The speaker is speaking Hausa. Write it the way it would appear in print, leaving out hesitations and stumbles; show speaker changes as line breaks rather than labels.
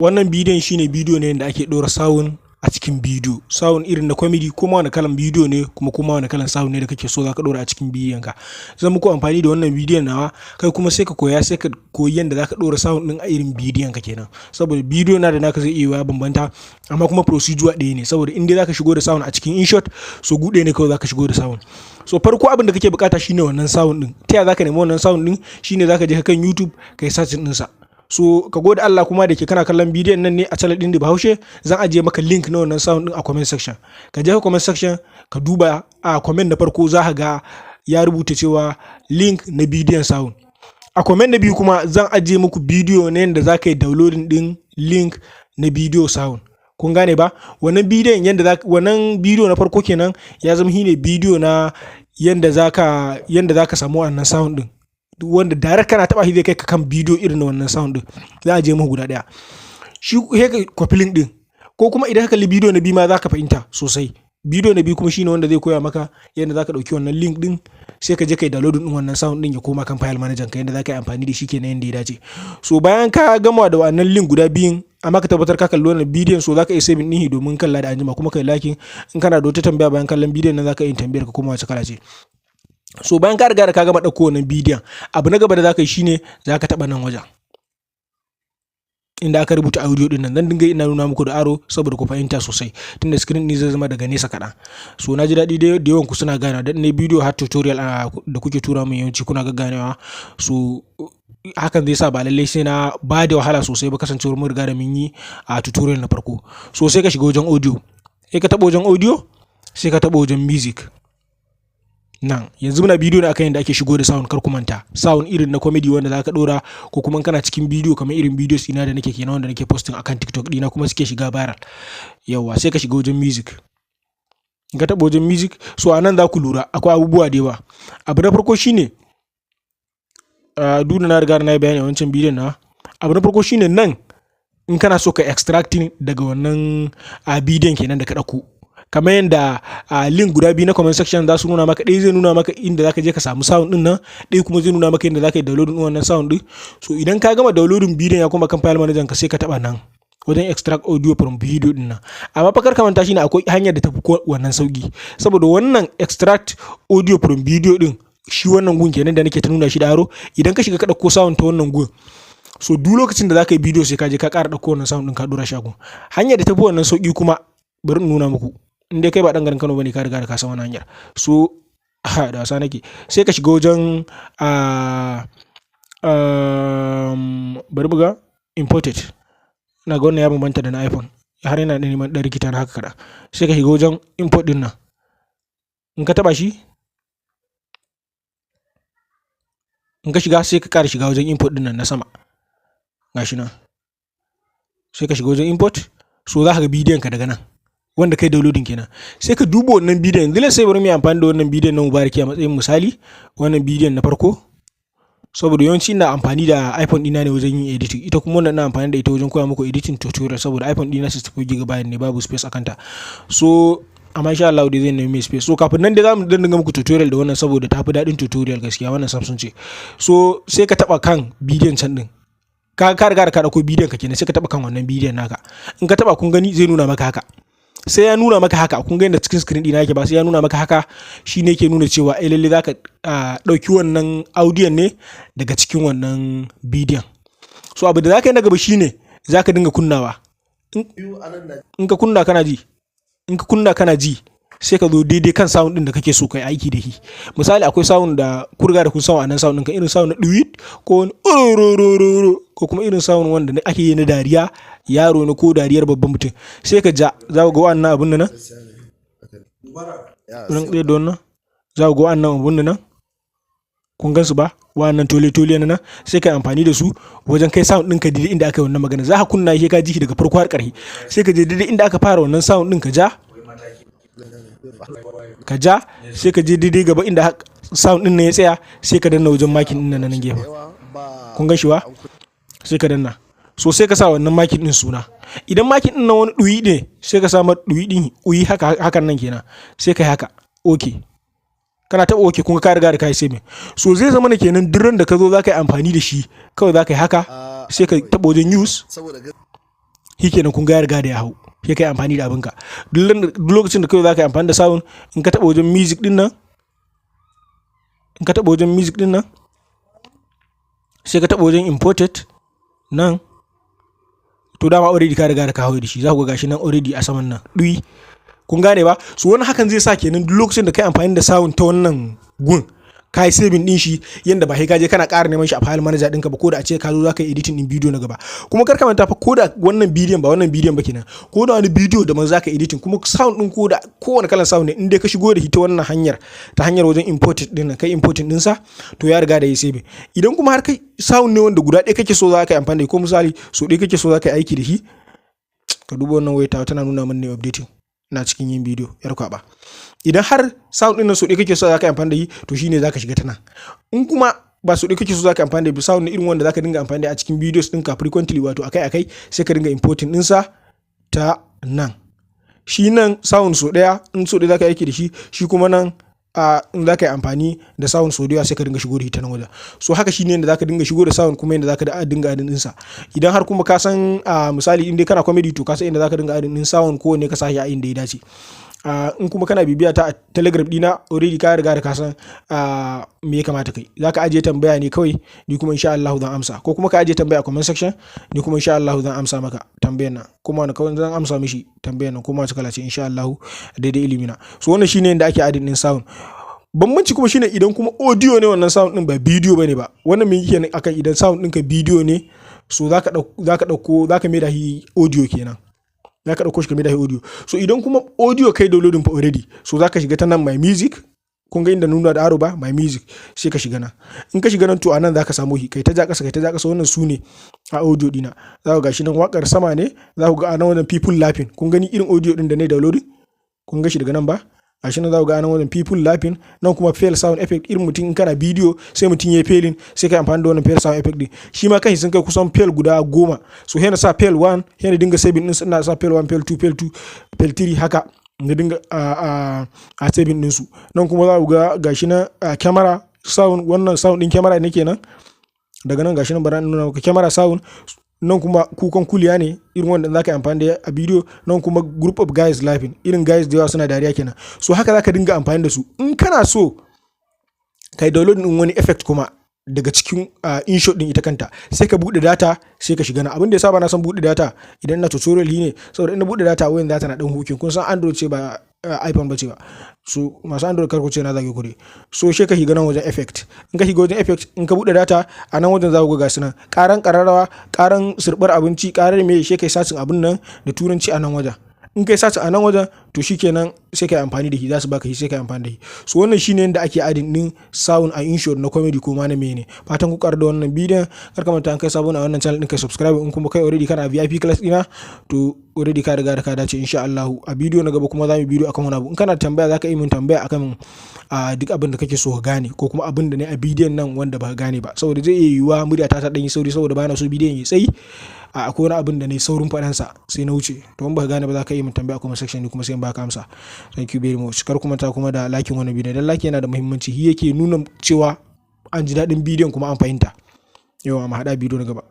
Wannan bidiyon shine bidiyo ne da ake ɗora sound a cikin bidiyo. Sound irin na comedy, ko ma wani kalan bidiyo ne, kuma ko ma wani kalan sound ne da kake so zaka ɗora a cikin bidiyon ka. Zan muku amfani da wannan bidiyon nawa, kai kuma sai ka koya, sai ka koyi yanda zaka ɗora sound ɗin a irin bidiyon ka kenan. Saboda bidiyo na da naka zai iya yiwuwa ya bambanta, amma kuma procedure ɗaya ne, saboda in dai zaka shigo da sound a cikin InShot, so gu ɗaya ne kawai zaka shigo da sound. So farko abin da kake buƙata shine wannan sound ɗin. Ta yaya zaka nemi wannan sound ɗin? Shine zaka je kan YouTube ka yi searching ɗinsa. So ka gode Allah kuma da ke kana kallon bidiyon nan ne a channel ɗin da Bahaushe, zan ajiye maka link na wannan sound ɗin a comment section. Ka je ka comment section ka duba, a comment na farko za ka ga ya rubuta cewa link na bidiyon sound. A comment na biyu kuma zan ajiye muku bidiyo na yanda za ka yi downloading ɗin link na bidiyo sound. Kun gane ba? Wannan bidiyon yanda za wannan bidiyo na farko kenan ya zama shine bidiyo na yanda za ka samu wannan sound ɗin. Wanda direct kana taɓa shi zai kai ka kan bidiyo irin na wannan sound ɗin. Za a je muku guda ɗaya. Shi sai ka copy link ɗin, ko kuma idan ka kalli bidiyo na biyu ma za ka fahimta sosai. Bidiyo na biyu kuma shine wanda zai koya maka yanda za ka ɗauki wannan link ɗin, sai ka je ka yi downloading ɗin wannan sound ɗin ya koma kan file manager ka, yanda za ka yi amfani da shi kenan yanda ya dace. So bayan ka gama da wannan link guda biyun, amma ka tabbatar ka kalli wannan bidiyon, so za ka iya saving ɗin shi domin kalla da anjima, kuma ka yi liking. In kana da wata tambaya bayan kallon bidiyon nan, za ka iya tambayar ka, kuma wace kala ce. So bayan ka riga da ka gama ɗauko wannan bidiyon, abu na gaba da za ka yi shine za ka taɓa nan wajen inda aka rubuta audio ɗin nan. Zan dinga ina nuna muku da arrow saboda ku fahimta sosai, tunda screen ɗin zai zama daga nesa kaɗan. So na ji daɗi da yawan ku suna gane dan ne bidiyo har tutorial da kuke tura min, yawanci kuna gagganewa. So hakan zai sa ba lallai sai na ba da wahala sosai ba, kasancewar mun riga da mun yi a tutorial na farko. So sai ka shiga wajen audio, sai ka taɓa wajen audio, sai ka taɓa wajen music. Nan yanzu muna bidiyo ne akan yadda ake shigo da sound, kar ku manta. Sound irin na comedy wanda zaka dora, ko kuma kana cikin bidiyo, kamar irin videos ina da nake kenan, wanda nake posting akan TikTok dina kuma suke shiga viral. Yawa, sai ka shiga wajen music. In ka taɓa wajen music, so a nan za ku lura akwai abubuwa da yawa. Abu na farko shine, duk da na riga na yi bayani a wancan bidiyon na, abu na farko shine nan, in kana so ka extracting daga wannan a bidiyon kenan da ka ɗauko, kamar yadda a link guda biyu na comment section za su nuna maka, ɗaya zai nuna maka inda zaka je ka samu sound din nan, ɗaya kuma zai nuna maka inda zaka yi downloading din wannan sound din. So idan ka gama downloading bidiyon ya kuma kan file manager ka, sai ka taba nan wajen extract audio from video din nan. Amma fa kar ka manta, shine akwai hanyar da tafi wannan sauki, saboda wannan extract audio from video din, shi wannan gun kenan da nake ta nuna shi da arrow, idan ka shiga ka ɗauko sound ta wannan gun, so duk lokacin da zaka yi bidiyo sai ka je ka ƙara ɗauko wannan sound din ka ɗora shi a gun. Hanyar da tafi wannan sauki kuma bari in nuna muku. In dai kai ba ɗan garin Kano bane, ka riga da ka san wannan hanyar. So ha da wasa nake. Sai ka shiga wajen a bari buga imported. Ina ga wannan ya bambanta da na iPhone, har yana da neman ɗan rikita na haka kaɗan. Sai ka shiga wajen import ɗin nan. In ka taɓa shi, in ka shiga, sai ka ƙara shiga wajen import ɗin nan na sama, gashi nan. Sai ka shiga wajen import. So za ka ga bidiyon ka daga nan wanda kai downloading kenan. Sai ka duba wannan bidiyon. Yanzu sai bari mu yi amfani da wannan bidiyon na Mubaraki a matsayin misali, wannan bidiyon na farko, saboda yawanci ina amfani da iPhone ɗina ne wajen yin editing. Ita kuma wannan ina amfani da ita wajen koya muku editing tutorial, saboda iPhone ɗina 64 GB ne, babu space a kanta. So amma insha Allah dai zai nemi mai space. So kafin nan dai zamu dinga muku tutorial da wannan, saboda ta fi daɗin tutorial gaskiya, wannan Samsung ce. So sai ka taɓa kan bidiyon can ɗin. Ka riga da ka ɗauko bidiyon ka kenan, sai ka taɓa kan wannan bidiyon naka. In ka taɓa, kun gani zai nuna maka haka. Sai ya nuna maka haka, kun ga yadda cikin screen ɗina yake ba? Sai ya nuna maka haka, shine yake nuna cewa eh, lalle zaka ɗauki wannan audio ne daga cikin wannan bidiyon. So abu da zaka yi na gaba shine zaka dinga kunnawa. In ka kunna kana ji, in ka kunna kana ji, sai ka zo daidai kan sound din da kake so kai aiki da shi. Misali, akwai sound da ku riga da kun san wannan sound ɗin, irin sound na duwit ko wani ororororo, ko kuma irin sound wanda ake yi na dariya yaro ne ko dariyar babban mutum. Sai ka ja, za ku ga wannan abun nan ran ɗaya da wannan, za ku ga wannan abun nan, kun gan su ba? Wannan tole tole na nan, sai ka yi amfani da su wajen kai sound ɗinka daidai inda aka yi wannan magana. Za ka kunna shi, ka ji shi daga farko har ƙarshe. Sai ka je daidai inda aka fara wannan sound ɗin, ka ja, ka ja, sai ka je daidai gaba inda sound ɗin nan ya tsaya, sai ka danna wajen marking ɗin nan nan gefen. Kun gan shi ba? Sai ka danna. So sai ka sa wannan marking ɗin suna. Idan marking ɗin nan wani ɗuyi ne, sai ka sa mar ɗuyi ɗin, uyi haka, hakan nan kenan. Sai ka yi haka, okay. Kana taɓa okay, kun ga ka riga da ka yi saving. So zai zama na kenan duk ran da ka zo za ka yi amfani da shi, kawai za ka yi haka, sai ka taɓa wajen use. Shikenan, kun ga ya riga da ya hau. Sai kai amfani da abinka. Duk lokacin da kawai za ka yi amfani da sound, in ka taɓa wajen music din nan, in ka taɓa wajen music din nan, sai ka taɓa wajen imported nan. To, dama already ka riga da ka hau da shi. Za ku ga gashi nan already a saman nan ɗuyi. Kun gane ba? So wani hakan zai sa kenan duk lokacin da kai amfani da sound ta wannan gun, ka yi saving din shi, yanda ba sai ka je kana ƙara neman shi a file manager ɗinka ba, ko da a ce ka zo za ka yi editing din bidiyo na gaba. Kuma kar ka manta fa, ko da wannan bidiyon ba wannan bidiyon ba kenan, ko da wani bidiyo da man za ka editing, kuma sound din, ko da kowane kalan sound ne, in dai ka shigo da shi ta wannan hanyar, ta hanyar wajen imported din nan, kai importing din sa, to ya riga da yi saving. Idan kuma har kai sound ne wanda guda ɗaya kake so za ka yi amfani da ko misali so ɗaya kake so za ka yi aiki da shi. Ka duba wannan wayar, tana nuna min ne updating, ina cikin yin bidiyo, yar kwaba. Idan har sound din nan so ɗaya kake so za ka yi amfani da shi, to shine za ka shiga ta nan. In kuma ba so ɗaya kake so za ka amfani da sound irin wanda za ka dinga amfani da a cikin videos ɗinka frequently, wato akai akai, sai ka dinga importing ɗinsa ta nan. Shi nan sound so ɗaya, in so ɗaya za ka aiki da shi. Shi kuma nan a in za ka yi amfani da sound so da yawa, sai ka dinga shigo da ita nan wajen. So haka shine yadda za ka dinga shigo da sound, kuma yadda za ka dinga adding ɗinsa. Idan har kuma ka san, misali, in dai kana comedy, to ka san inda za ka dinga adding ɗin sound, kowanne ka sa shi a inda ya dace. In kuma kana bibiya ta a Telegram dina, already ka riga da ka san me ya kamata kai. Za ka ajiye tambaya ne kawai, ni kuma insha Allah zan amsa, ko kuma ka ajiye tambaya a comment section, ni kuma insha Allah zan amsa maka tambayar nan. Kuma wani kawai zan amsa mishi tambayar nan, kuma wace kala ce, insha Allah, daidai ilimi na. So wannan shine yadda ake adding din sound. Bambanci kuma shine idan kuma audio ne wannan sound din, ba bidiyo bane ba. Wannan me yake akan idan sound ɗinka bidiyo ne, so zaka dauko, zaka mai da shi audio kenan, za ka ɗauko shi ka mai da shi audio. So idan kuma audio kai downloading fa already, so za ka shiga ta nan, my music. Kun ga inda nuna da arrow ba, my music, sai ka shiga nan. In ka shiga nan, to a nan za ka samu shi. Kai ta ja ƙasa, kai ta ja ƙasa. Wannan su ne a audio dina. Za ku ga shi nan, wakar sama ne. Za ku ga a nan wannan people laughing. Kun gani irin audio din da ne downloading, kun ga shi daga nan ba? Gashi nan, za ku ga nan wajen people laughing. Nan kuma fail sound effect, irin mutum in kana bidiyo sai mutum ya failing, sai kai amfani da wannan fail sound effect din. Shi ma kai sun kai kusan fail guda 10. So sai na sa fail 1, sai na dinga saving din, ina sa fail 1, fail 2, fail 2, fail 3, haka na dinga a saving din su. Nan kuma za ku ga gashi nan camera sound. Wannan sound din camera ne kenan. Daga nan gashi nan, bara nuna maka camera sound. Nan kuma kukan kuliya ne, irin wanda za ka yi amfani da a bidiyo. Nan kuma group of guys laughing, irin guys da yawa suna dariya kenan. So haka za ka dinga amfani da su. In kana so kai download din wani effect kuma daga cikin InShot din ita kanta, sai ka bude data, sai ka shiga nan. Abin da yasa ba na son bude data idan na tutorial ne, saboda in na bude data, wayan data na dan hukin. Kun san Android ce, ba iPhone ba ce ba. So masu Android, kar ku ce na zage kure. So sai ka shiga nan wajen effect. In ka shiga wajen effect, in ka bude data, a nan wajen za ku ga gasu nan, karan kararrawa, karan sirbar abinci, karar me. Sai kai searching abin nan da Turanci a nan wajen. In kai searching a nan wajen, to shikenan, sai kai amfani da shi, za su baka shi, sai kai amfani da shi. So wannan shine yadda ake adding din sound a InShot, na comedy ko ma na mene. Fatan ku karu da wannan bidiyon. Kar ka manta, an kai sabon a wannan channel din, kai subscribe. In kuma kai already kana VIP class dina, to already ka riga da ka dace. Insha Allah a bidiyo na gaba kuma za mu bidiyo akan wani abu. In kana tambaya, zaka yi min tambaya akan duk abin da kake so ka gane, ko kuma abin da ne a bidiyon nan wanda ba ka gane ba, saboda zai iya yiwuwa murya ta ta dan yi sauri, saboda bana so bidiyon ya tsayi. A akwai wani abin da ne saurin faɗansa sai na wuce. To in baka gane ba, za ka yi min tambaya a comment section, ni kuma sai in baka amsa. Thank you very much. Kar ku manta kuma da liking wannan bidiyon, dan like yana da muhimmanci. Shi yake nuna cewa an ji daɗin bidiyon kuma an fahimta. Yau mu haɗa bidiyo na gaba.